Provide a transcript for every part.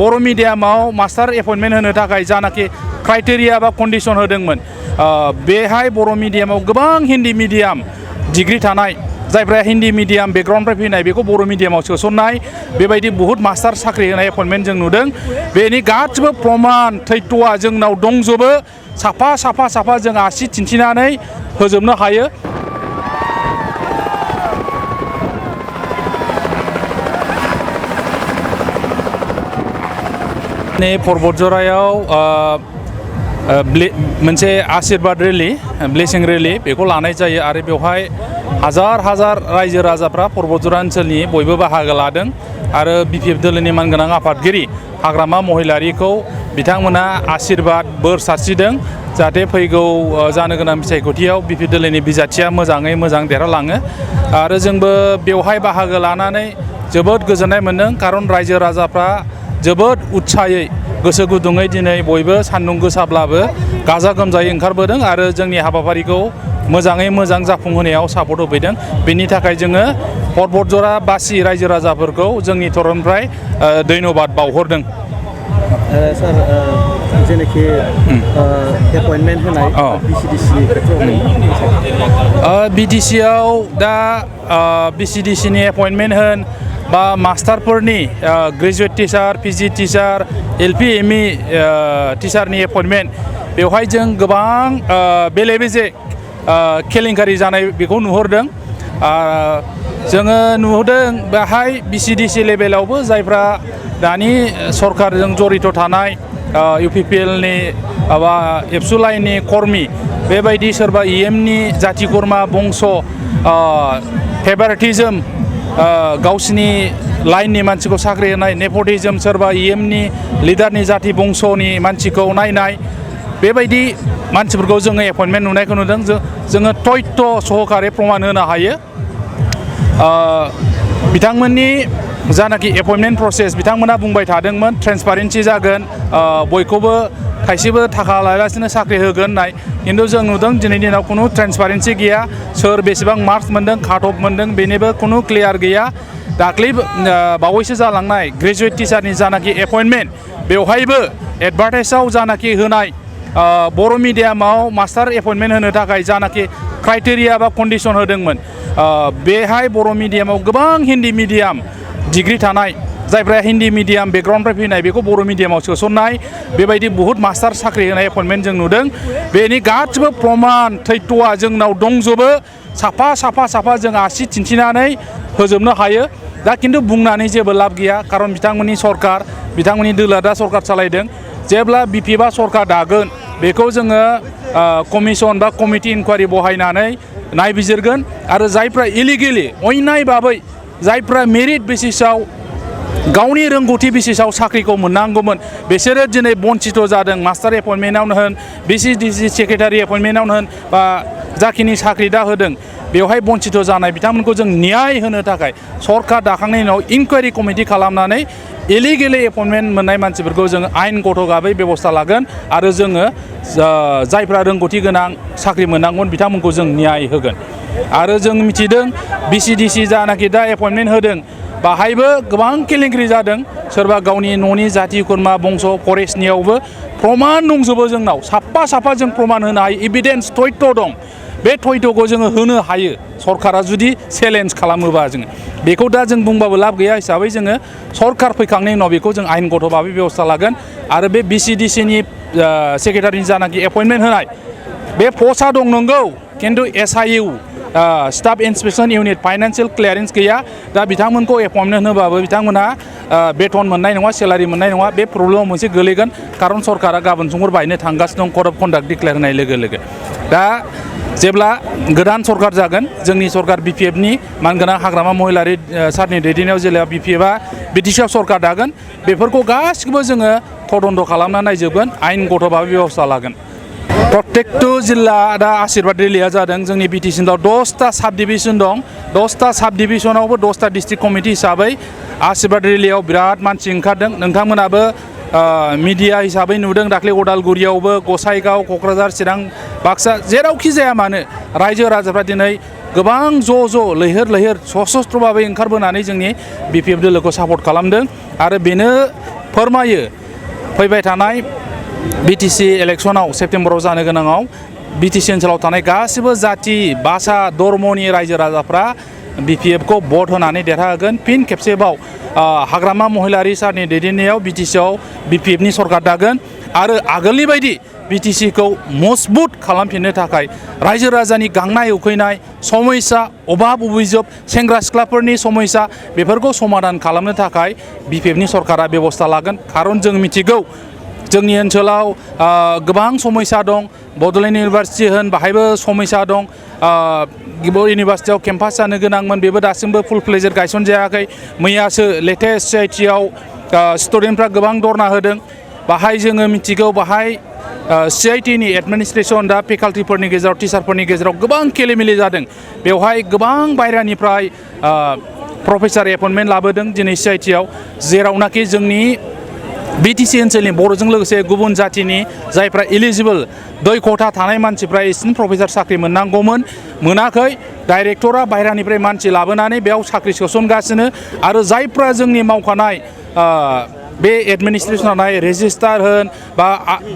बर' मिडियामाव master appointment होनो थाखाय जानाखि क्राइटेरिया बा कन्डिशन होदोंमोन बेहाय बर' मिडियामाव गोबां हिन्दी मिडियाम डिग्री थानाय जायफ्रा हिन्दी मिडियाम बेकग्राउन्डनिफ्राय फैनाय बेखौ बर' मिडियामाव सोसननाय बेबायदि बुहुत मास्टार साख्रि होनाय एपइन्टमेन्ट जों नुदों बेनि गासिबो प्रमान थैथ'आ जोंनाव दंजोबो साफा जों आसि दिन्थिनानै होजोबनो हायो। बतझ'रायाव मोनसे आशीर्बाद रेलि ब्लेसिं रेलि बेखौ लानाय जायो आरो बेवहाय हाजार रायजो राजाफ्रा बतझ'रा ओनसोलनि बयबो बाहागो लादों आरो BPF दोलोनि मानगोनां आफादगिरि हाग्रामा महिलारिखौ बिथांमोना आशीर्बाद बोर सारस्रिदों जाहाथे फैगौ जानो गोनां बिसायख'थियाव BPF दोलोनि बिजाथिया मोजाङै मोजां देरहालाङो आरो जोंबो बेवहाय बाहागो लानानै जोबोद गोजोननाय मोन्दों खारन रायजो राजाफ्रा जोबोद उत्साहयै गोसो गुदुङै दिनै बयबो सान्दुं गोसाब्लाबो गाजा गोमजायै ओंखारबोदों आरो जोंनि हाबाफारिखौ मोजाङै मोजां जाफुंहोनायाव सापर्ट होफैदों बेनि थाखाय जोङो बतझ'रा बासि रायजो राजाफोरखौ जोंनि तरफनिफ्राय धन्यबाद बावहरदों। सार जेनाखि एपइन्टमेन्ट होनाय BTCआव दा BCDCनि एपइन्टमेन्ट होन बा मास्टारफोरनि graduate teacher PG teacher LP ME टिचारनि एपइन्टमेन्ट बेवहाय जों गोबां बेले बेजे केलेंकारि जानाय बेखौ नुहरदों जोङो नुहरदों बेहाय BCDC लेभेलावबो जायफ्रा दानि सरकारजों जड़ित थानाय UPPLनि बा एबसु लाइननि कर्मी बेबायदि सोरबा EMनि जाथि खुरमा बंस फेभारिटिजम गावसिनि लाइननि मानसिखौ साख्रि होनाय नेपटिजम सोरबा EMनि लिडारनि जाथि बंसनि मानसिखौ नायनाय बेबायदि मानसिफोरखौ जोङो एपइन्टमेन्ट नुनायखौ नुदों जोङो तथ्य सहकारे प्रमान होनो हायो बिथांमोननि जानाखि एपइन्टमेन्ट प्रसेस बिथांमोना बुंबाय थादोंमोन ट्रेन्सपारेन्सि जागोन बयखौबो खायसेबो थाखा लायालासिनो साख्रि होगोन होननाय खिन्थु जों नुदों दिनैनि दिनाव खुनु ट्रेन्सपारेन्सि गैया सोर बेसेबां मार्क्स मोन्दों काट अफ मोन्दों बेनिबो खुनु क्लियार गैया दाख्लै बावैसो जालांनाय ग्रेजुवेट टिचारनि जानाखि एपइन्टमेन्ट बेवहायबो एडभार्टाइजआव जानाखि होनाय बर' मिडियामाव मास्टार एपइन्टमेन्ट होनो थाखाय जानाखि क्राइटेरिया बा कन्डिशन होदोंमोन बेहाय बर' मिडियामाव गोबां हिन्दी मिडियाम डिग्री थानाय जायफ्रा हिन्दी मिडियाम बेकग्राउन्डनिफ्राय फैनाय बेखौ बर' मिडियामाव सोसननाय बेबायदि बुहुत मास्टार साख्रि होनाय एपइन्टमेन्ट जों नुदों बेनि गासिबो प्रमान थैथ'आ जोंनाव दंजोबो साफा जों आसि दिन्थिनानै होजोबनो हायो दा खिन्थु बुंनानै जेबो लाब गैया खारन बिथांमोननि सरकार बिथांमोननि दोलोआ दा सरकार सालायदों जेब्ला BPFआ सरकार दागोन बेखौ जोङो कमिसन बा कमिटि इनकुवारि बहायनानै नायबिजिरगोन आरो जायफ्रा इलिगेलि अन्याय भाबै जायफ्रा मेरिट बेसिसाव गावनि रोंगौथि बेसिसाव साख्रिखौ मोननांगौमोन बिसोरो दिनै बन्चित जादों मास्टार एपइन्टमेन्टआवनो होन BCDC सेक्रेटारि एपइन्टमेन्टआवनो होन बा जाखिनि साख्रि दा होदों बेवहाय बन्चित जानाय बिथांमोनखौ जों न्याय होनो थाखाय सरकार दाखांनायनि उनाव इनकुवारि कमिटि खालामनानै इलिगेलि एपइन्टमेन्ट मोननाय मानसिफोरखौ जोङो आयेनगत भाबै बेबस्था लागोन आरो जोङो जायफ्रा रोंगौथि गोनां साख्रि मोननांगोन बिथांमोनखौ जों न्याय होगोन आरो जों मिथिदों BCDC जानाखि दा एपइन्टमेन्ट होदों बाहायबो गोबां केलेंकारि जादों सोरबा गावनि न'नि जाथि खुरमा बंस फरेस्टनियावबो प्रमान दंजोबो जोंनाव साफा जों प्रमान होनो हायो एभिडेन्स तथ्य दं बे तथ्यखौ जोङो होनो हायो सरकारा जुदि चेलेन्ज खालामोबा जोङो बेखौ दा जों बुंबाबो लाब गैया हिसाबै जोङो सरकार फैखांनायनि उनाव बेखौ जों आयेनगत भाबै बेबस्था लागोन आरो बे BCDCनि सेक्रेटारिनि जानाखि एपइन्टमेन्ट होनाय बे पस्टआ दं नंगौ खिन्थु SIU staff inspection unit financial clearance गैया दा बिथांमोनखौ एपइन्टमेन्ट होबाबो बिथांमोनहा बेथन मोननाय नङा सेलारि मोननाय नङा बे प्रब्लेमाव मोनसे गोलैगोन खारन सरकारा गाबोन समफोर बायनो थांगासिनो दं कड अफ कन्डाक्ट डिक्लेयार होनाय लोगो लोगो दा जेब्ला गोदान सरकार जागोन जोंनि सरकार BPFनि मानगोनां हाग्रामा महिलारि सारनि दैदेननायाव जेब्ला BPFआ BTCआव सरकार दागोन बेफोरखौ गासिखौबो जोङो तदन्त खालामना नायजोबगोन आयेनगत भाबै बेबस्था लागोन प्रत्येकटु जिल्ला दा आशीर्बाद रेलिया जादों जोंनि BTCआव 10टा साब डिभिजन दं 10टा साब डिभिजनावबो 10टा डिस्ट्रिक्ट कमिटि हिसाबै आशीर्बाद रेलियाव बिराद मानसि ओंखारदों नोंथांमोनाबो मीडिया हिसाबै नुदों दाख्लै उदालगुरियावबो गसाइगाव क'क्राझार चिरां बाक्सा जेरावखि जाया मानो रायजो राजाफ्रा दिनै गोबां ज' लैहोर सशस्त्र भाबै ओंखारबोनानै जोंनि BPF दोलोखौ सापर्ट खालामदों आरो बेनो फोरमायो फैबाय थानाय बिटिसि इलेक्सनाव सेप्तेम्बराव जानो गोनाङाव बिटिसि ओनसोलाव थानाय गासिबो जाति भाषा धर्मनि रायजो राजाफ्रा BPF खौ भट होनानै देरहागोन फिन खेबसेबाव हाग्रामा महिलारि सारनि दैदेननायाव बिटिसिआव BPF नि सरकार दागोन आरो आगोलनि बायदि बिटिसि खौ मजबुत खालामफिननो थाखाय रायजो राजानि गांनाय उखैनाय समस्या अभाब अभिजोब सेंग्रा सिख्लाफोरनि समस्या बेफोरखौ समाधान खालामनो थाखाय BPF नि सरकारा बेबस्था लागोन खारन जों मिथिगौ जोंनि ओनसोलाव गोबां समस्या दं बड'लेण्ड इउनिभारसिटि होन बाहायबो समस्या दं इउनिभारसिटियाव केम्पास जानो गोनांमोन बेबो दासिमबो फुल फ्लेजेड गायसनजायाखै मैयासो लेटेस्ट CIT आव स्टुडेन्टफ्रा गोबां धरना होदों बाहाय जोङो मिथिगौ बाहाय CIT नि एडमिनिस्ट्रेसन दा फेकाल्टिफोरनि गेजेराव टिचारफोरनि गेजेराव गोबां केलेमेले जादों बेवहाय गोबां बायरानिफ्राय प्रफेसार एपइन्टमेन्ट लाबोदों दिनै CIT आव जेरावनाखि जोंनि बिटिसि ओनसोलनि बर'जों लोगोसे गुबुन जातिनि जायफ्रा इलिजिबल दै खथा थानाय मानसिफ्रा एसिस्टेन्ट प्रफेसार साख्रि मोननांगौमोन मोनाखै डाइरेक्टरा बायरानिफ्राय मानसि लाबोनानै बेयाव साख्रि सोसनगासिनो आरो जायफ्रा जोंनि मावखानाय बे एडमिनिस्ट्रेसनाव थानाय रेजिस्टार होन बा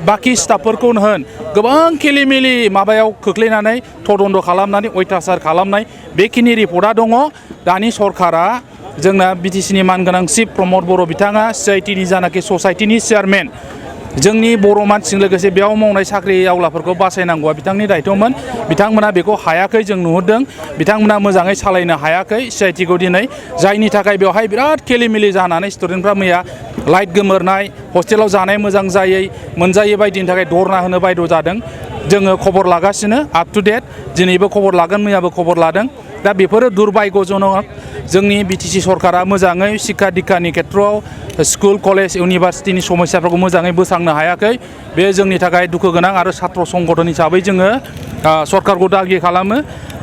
बाखि स्टाफफोरखौनो होन गोबां केलेमेले माबायाव खोख्लैनानै तदन्त खालामनानै अयथासार खालामनाय बेखिनि रिपर्टआ दङ दानि सरकारा जोंना बिटिसिनि मानगोनां चिफ प्रमद बर' बिथाङा CIT नि जानाखि ससाइटिनि चेयारमेन जोंनि बर' मानसिजों लोगोसे बेयाव मावनाय साख्रि आवलाफोरखौ बासायनांगौआ बिथांनि दायित्वमोन बिथांमोना बेखौ हायाखै जों नुहुरदों बिथांमोना मोजाङै सालायनो हायाखै CIT खौ दिनै जायनि थाखाय बेवहाय बिराद केलेमेले जानानै स्टुडेन्टफ्रा मैया लाइट गोमोरनाय हस्टेलाव जानाय मोजां जायै मोनजायै बायदिनि थाखाय धरना होनो बायद' जादों जोङो खबर लागासिनो आप टु डेट दिनैबो खबर लागोन मैयाबो खबर लादों दा बेफोरो दुर्भाग्यजनक जोंनि बिटिसि सरकारा मोजाङै शिक्षा दिक्षानि खेथ्रआव स्कुल कलेज इउनिभारसिटिनि समस्याफोरखौ मोजाङै बोस्रांनो हायाखै बे जोंनि थाखाय दुखु गोनां आरो छात्र संगठन हिसाबै जोङो सरकारखौ दागि खालामो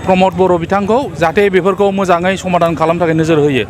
प्रमद बर' बिथांखौ जाहाथे बेफोरखौ मोजाङै समाधान खालामनो थाखाय नोजोर होयो